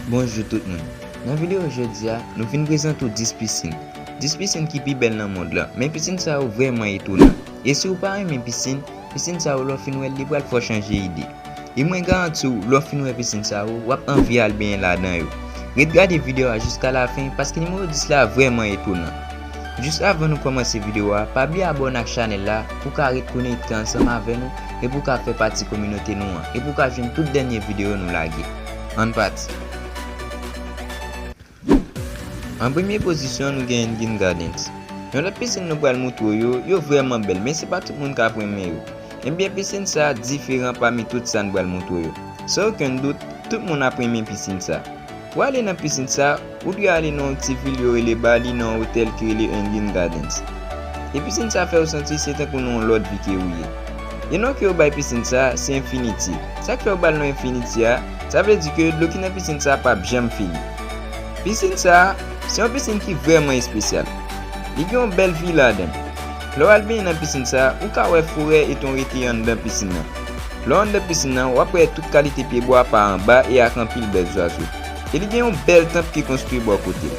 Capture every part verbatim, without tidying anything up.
Bonjou tout moun. Nan videyo jodi a, nou vin prezante w dis pisin. Dis pisin ki pi bèl nan mond lan, men pisin sa yo vrèman etonan. E si w pa renmen pisin, pisin sa yo lè w fin wè l, li pral fè w chanje ide. E mwen garanti w, lè w fin wè pisin sa yo, w ap anvi al benyen ladan yo. Ret gade videyo a jiska lafen, paske nimewo dis la vrèman etonan. Jis avan nou kòmanse videyo a, pa bliye abòne ak chanèl la pou w ka ret konekte ansanm avè nou e pou w ka fè pati kominote nou an e pou w ka jwenn tout dènye videyo nou lage. Ann pati! An premye pozisyon, nou gen Engadine Gardens. Yon lòt pisin nou pral montre w yo, yo vrèman bèl, men se pa tout moun k ap renmen yo. Ebyen, pisin sa a diferan pami tout sa n pral montre w yo. San okenn dout, tout moun ap renmen pisin sa a. Pou w ale nan pisin sa a, ou dwe ale nan yon ti vil yo rele Bali, nan yon otèl ki rele Engadine Gardens. E pisin sa a fè w santi se tankou nan yon lòt vi ke ou ye. E non ke yo bay pisin sa a, se Infinity. Sa k fè yo ba l non Infinity a, sa vle di ke dlo ki nan pisin sa a p ap janm fini. Pisin sa a, se yon pisin ki vrèman espesyal. Li gen yon bèl vi ladan l. Lè w al benyen nan pisin sa a, ou ka wè forè etan w rete anndan pisin nan. Lè w anndan pisin nan, w ap wè tout kalite pyebwa pa anba e ak anpil bèl zwazo. E li gen yon bèl tanp ki konstwi bò kote l.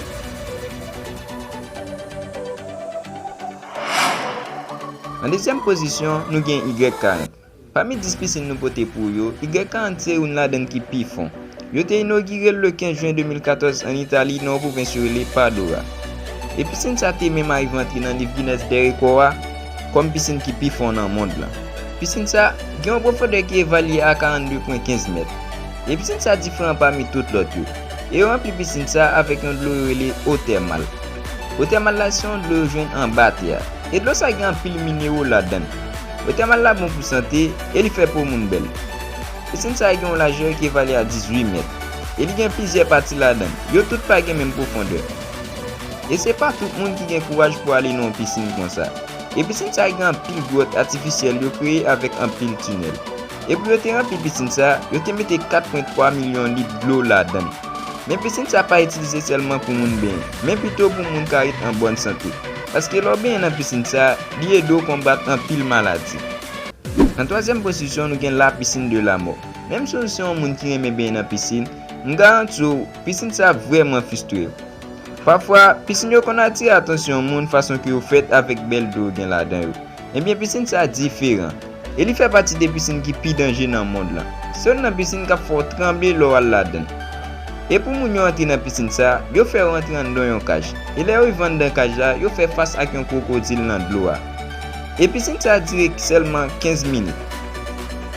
An dezyèm pozisyon, nou gen Y karant. Pami dis pisin nou pote pou w yo, Y karant se youn ladan ki pi fon. Yo te inogire l le kenz jen de mil katòz ann Itali, nan yon pwovens yo rele Padova. E pisin sa te menm arive antre nan liv Guinness dè rekò a kòm pisin ki pi fon nan mond lan. Pisin sa gen yon pwofondè ki evalye a karannde pwen kenz mèt. E pisin sa diferan pami tout lòt yo. E yo ranpli pisin sa avèk yon dlo yo rele eau thermale. Eau thermale la se yon dlo yo jwenn anba tè a. E dlo sa gen anpil minero ladan l. Eau thermale la bon pou sante e li fè po moun bèl. Pisin sa gen yon lajè ki evalye a dizuit mèt. E li gen plizyè pati ladan l. Yo tout pa gen menm pwofondè. E se pa tout moun ki gen kouraj pou ale nan yon pisin konsa. E pisin sa gen anpil gwòt atifisyèl yo kreye avèk anpil tinèl. E pou yo te ranpli pisin sa, yo te mete kat pwen twa milyon lit dlo ladan l. Men pisin sa pa itilize sèlman pou moun benyen, men pito pou moun ka ret an bòn sante, paske lè w benyen nan pisin sa, li ede w konbat anpil maladi. An twazyèm pozisyon, nou gen La Piscine de la Mort. Menm si w se yon moun ki renmen benyen nan pisin, m garanti w, pisin sa vrèman fistwe w. Pafwa, pisin yo konn atire atansyon moun fason ke yo fèt avèk bèl dlo yo gen ladan yo. Ebyen, pisin sa diferan. E li fè pati de pisin ki pi danje nan mond lan. Se youn nan pisin k ap fè w tranble lè w al ladan l. E pou moun yo antre nan pisin sa, yo fè yo antre anndan yon kaj. E lè yo rive anndan kaj la, yo fè fas ak yon kwokodil nan dlo a. E pisin sa dire sèlman kenz minit.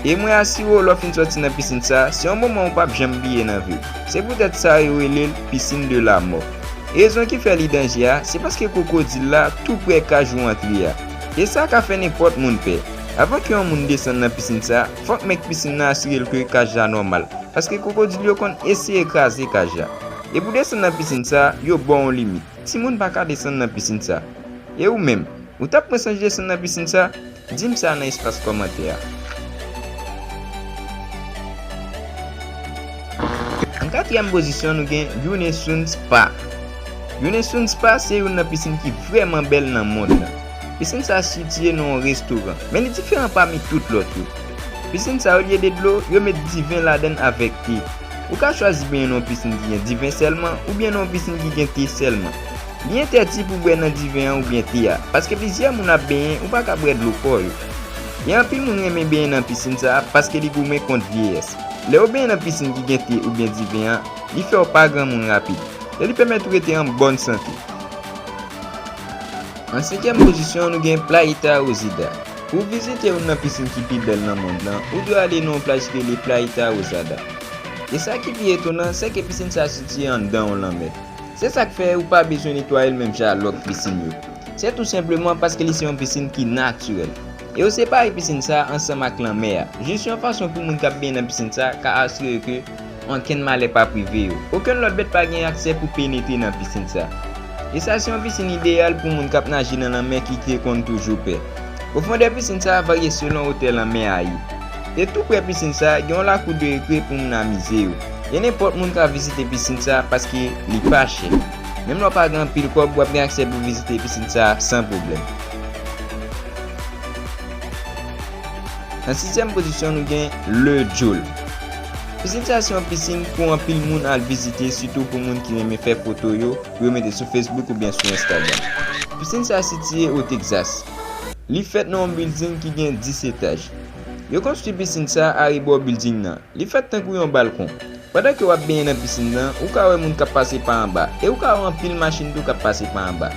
E mwen asire w, lè w fin sòti nan pisin sa, se yon moman ou p ap janm bliye nan vi w. Se poutèt sa yo rele l Piscine de la Mort. E rezon ki fè li danje a, se paske kwokodil la tou prè kaj ou antre a. E sa ka fè nenpòt moun pè. Avan ke yon moun desann nan pisin sa, fòk mèt pisin nan asire l ke kaj la nòmal, paske kwokodil yo konn eseye kraze kaj la. E pou desann nan pisin sa, yo ba w yon limit. Timoun pa ka desann nan pisin sa. E ou menm, ou t ap pran sanj desann nan pisin sa? Di m sa nan espas kòmantè a. An katriyèm pozisyon, nou gen Yunesun Spa. Yunesun Spa se youn nan pisin ki vrèman bèl nan mond lan. Pisin sa sitiye nan yon restoran, men li diferan pami tout lòt yo. Pisin sa, olye de dlo, yo met diven ladan l avèk te. Ou ka chwazi benyen nan yon pisin ki gen diven sèlman oubyen nan yon pisin ki gen te sèlman. Li entèdi pou bwè nan diven an oubyen te a, paske plizyè moun ap benyen, ou pa ka bwè dlo kò yo. E anpil moun renmen benyen nan pisin sa a paske li goumen kont vyeyès. Lè w benyen nan pisin ki gen te oubyen diven an, li fè w pa granmoun rapid. E li pèmèt ou rete an bòn sante. An senkyèm pozisyon, nou gen Playita Rosada. Pou w vizite youn nan pisin ki pi bèl nan mond lan, ou dwe ale nan yon plaj ki rele Playita Rosada. E sa ki pi etonan, se ke pisin sa sitiye anndan yon lanmè. Se sa k fè ou pa bezwen netwaye l menm jan a lòt pisin yo. Se tou senpleman paske li se yon pisin ki natirèl. E yo separe pisin sa ansanm ak lanmè a, jis yon fason pou moun k ap benyen nan pisin sa ka asire yo ke ankenn malè p ap rive yo. Okenn lòt bèt pa gen aksè pou penetre nan pisin sa. E sa se yon pisin ideyal pou moun k ap naje nan lanmè ki te konn toujou pè. Pwofondè pisin sa varye selon wotè lanmè a ye. E tou prè pisin sa, gen yon lakou de rekre pou moun amize yo. E nenpòt moun ka vizite pisin sa paske li pa chè. Menm lè w pa gen anpil kòb, w ap gen aksè pou vizite pisin sa san pwoblèm. Nan sizyèm pozisyon, nou gen Le Joule. Pisin sa se yon pisin pou anpil moun al vizite, sitou pou moun ki renmen fè foto yo, pou yo mete sou Facebook oubyen sou Instagram. Pisin sa sitiye o Texas. Li fèt nan yon bilding ki gen dis etaj. Yo konstwi pisin sa arebò bilding nan. Li fèt tankou yon balkon. Pandan ke w ap benyen nan pisin nan, ou ka wè moun k ap pase pa anba, e ou ka wè anpil machin tou k ap pase pa anba.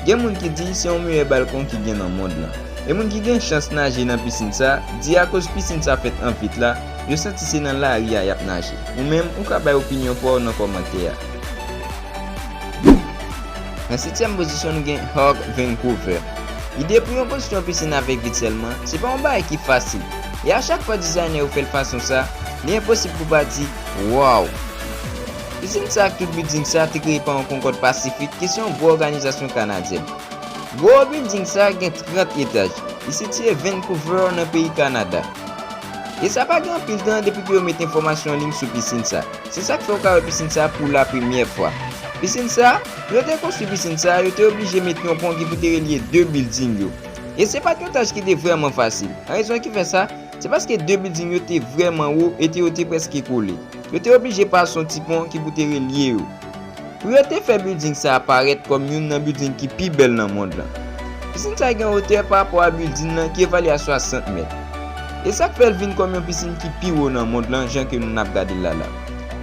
Gen moun ki di se yon meyè balkon ki gen nan mond lan. E moun ki gen chans naje nan pisin sa, di akoz pisin sa fèt an vit la, yo santi se nan lari a y ap naje. Ou menm, ou ka bay opinyon pa w nan kòmantè a. Nan setyèm pozisyon, nou gen Hug Vancouver. Ide pou yon konstwi yon pisin avèk vit sèlman, se pa yon bagay ki fasil. E a chak fwa dizayner yo fè l fason sa, li enposib pou pa di, "Waw!" Pisin sa ak tout bilding sa te kreye pa yon konkòd pasifik ki se yon gwo òganizasyon kanadyèn. Gwo bilding sa gen trant etaj. Li sitiye Vancouver nan peyi Kanada. E sa pa gen anpil tan depi ke yo met enfòmasyon an liy sou pisin sa. Se sa k fè w ka wè pisin sa pou la premyè fwa. Pisin sa, pou yo te konstwi pisin sa, yo te oblije met yon pon ki pou te relye de bilding yo. E se pa t yon tach ki te vrèman fasil. Rezon ki fè sa, se paske de bilding yo te vrèman wo e te yo te prèske kole. Yo te oblije pase yon ti pon ki pou te relye yo. Pou yo te fè bilding sa a parèt kòm youn nan bilding ki pi bèl nan mond lan. Pisin sa gen wotè pa rapò a bilding nan ki evalye a swasant mèt. E sa k fè l vin kòm yon pisin ki pi wo nan mond lan, jan ke nou n ap gade l la la.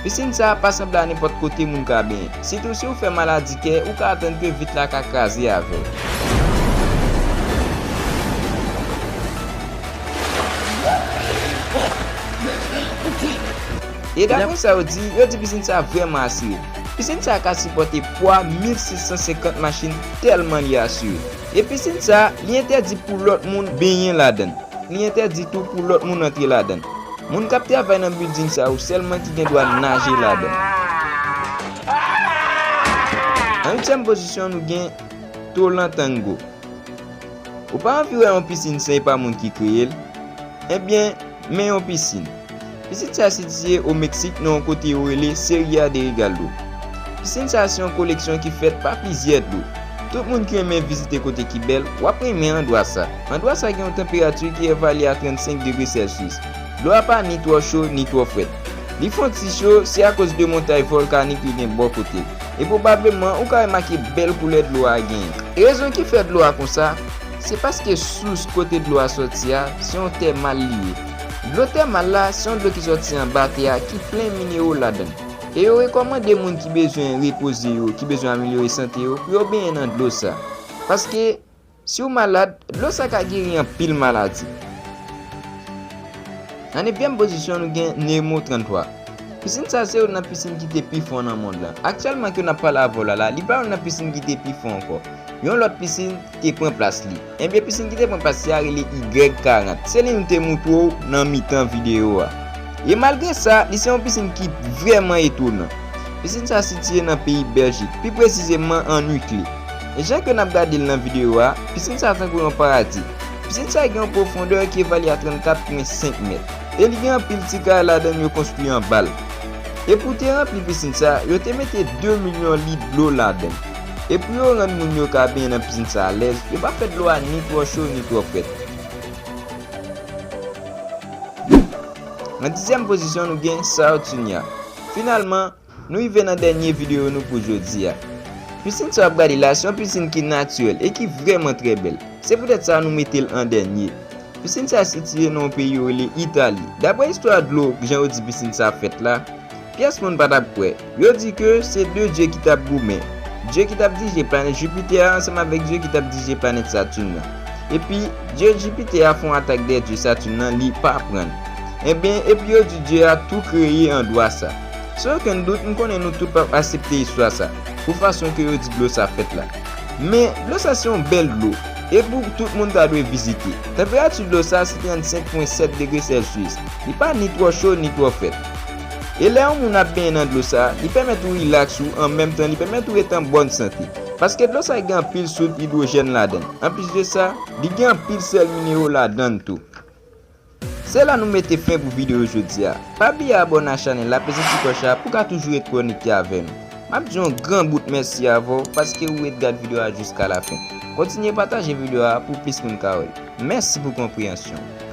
Pisin sa a pa sanble a nenpòt kote moun ka benyen. Sitou si w fè maladi kè, ou ka atann ke vit la ka kraze avè w. E daprè sa yo di, yo di pisin sa vrèman asire. Pisin sa ka sipòte pwa mil sis san senkant machin tèlman li asire. E pisin sa, li entèdi pou lòt moun benyen ladan l. Li entèdi tou pou lòt moun antre ladan l. Moun k ap travay nan bilding sa yo sèlman ki gen dwa naje ladan l. An uityèm pozisyon, nou gen Tolantango. Ou pa anvi wè yon pisin san e pa moun ki kreye l? Ebyen, men yon pisin. Pisin sa sitiye o Meksik nan yon kote yo rele Cerilla de Regalo. Pisin sa se yon koleksyon ki fèt pa plizyè dlo. Tout moun ki renmen vizite kote ki bèl, w ap renmen andwa sa. Andwa sa gen yon tanperati ki evalye a trannsenk degre Celsius. Dlo a pa ni twò cho, ni twò frèt. Li fè yon ti cho, se akoz de montay vòlkanik yo gen bò kote l. E pwobableman, ou ka remake bèl koulè dlo a genyen. E rezon ki fè dlo a konsa, se paske sous kote dlo a sòti a, se yon tèmal li ye. Dlo tèmal la, se yon dlo ki sòti anba tè a, ki plen minewo ladan l. E yo rekòmande moun ki bezwen repoze yo, ki bezwen amelyore sante yo, pou yo benyen nan dlo sa. Paske, si w malad, dlo sa ka geri anpil maladi. Nan nevyèm pozisyon, nou gen Nemo tranntwa. Pisin sa se youn nan pisin ki te pi fon nan mond lan. Aktyèlman ke n ap pale avè w la la, li pa youn nan pisin ki te pi fon ankò. Yon lòt pisin te pran plas li. Ebyen, pisin ki te pran plas li a rele Y karant. Se li m te moutre w nan mitan videyo a. E malgre sa, li se yon pisin ki vrèman etonan. Pisin sa sitiye nan peyi Bèljik, pi presizeman an Uccle. E jan ke n ap gade l nan videyo a, pisin sa tankou yon paradi. Pisin sa gen yon pwofondè ki evalye a trannkat pwen senk mèt. E li gen anpil ti kay ladan l yo konstwi anba l. E pou te ranpli pisin sa, yo te mete de milyon lit dlo ladan l. E pou yo rann moun yo ka benyen nan pisin sa alèz, yo pa fè dlo a ni twò cho ni twò frèt. Nan dizyèm pozisyon, nou gen Sardinia. Finalman, nou rive nan dènye videyo nou pou jodi a. Pisin sa w ap gade la, se yon pisin ki natirèl e ki vrèman trè bèl. Se poutèt sa nou mete l an dènye. Pisin sa sitiye nan yon peyi yo rele Itali. Daprè istwa dlo, jan yo di pisin sa fèt la, pyès moun pa t ap kwè. Yo di ke se de dye ki t ap goumen. Dye ki t ap dirije planèt Jipitè a ansanm avèk dye ki t ap dirije planèt Saturn nan. Epi, dye Jipitè a fè yon atak dèyè dye Saturn nan, li pa pran l. Ebyen, epi yo di dye a tou kreye andwa sa. San okenn dout, m konnen nou tout p ap aksepte istwa sa, pou fason ke yo di dlo sa fèt la. Men, dlo sa se yon bèl dlo, e pou tout moun ta dwe vizite. Tanperati dlo sa se trannsenk pwen sèt degre Celsius. Li pa ni twò cho, ni twò frèt. E lè yon moun ap benyen nan dlo sa, li pèmèt ou rilaks ou, an menm tan, li pèmèt ou ret an bòn sante. Paske dlo sa gen anpil soud idwojèn ladan l. Anplis de sa, li gen anpil sèl minewo ladan l tou. Se la nou mete fen pou videyo jodi a. Pa bliye abòne a chanèl la, peze ti klòch la pou w ka toujou ret konekte avè nou. M ap di yon gran bout mèsi avè w paske ou ret gad videyo a jiska lafen. Kontinye pataje videyo a pou plis moun ka wè l. Mèsi pou konpreyansyon w.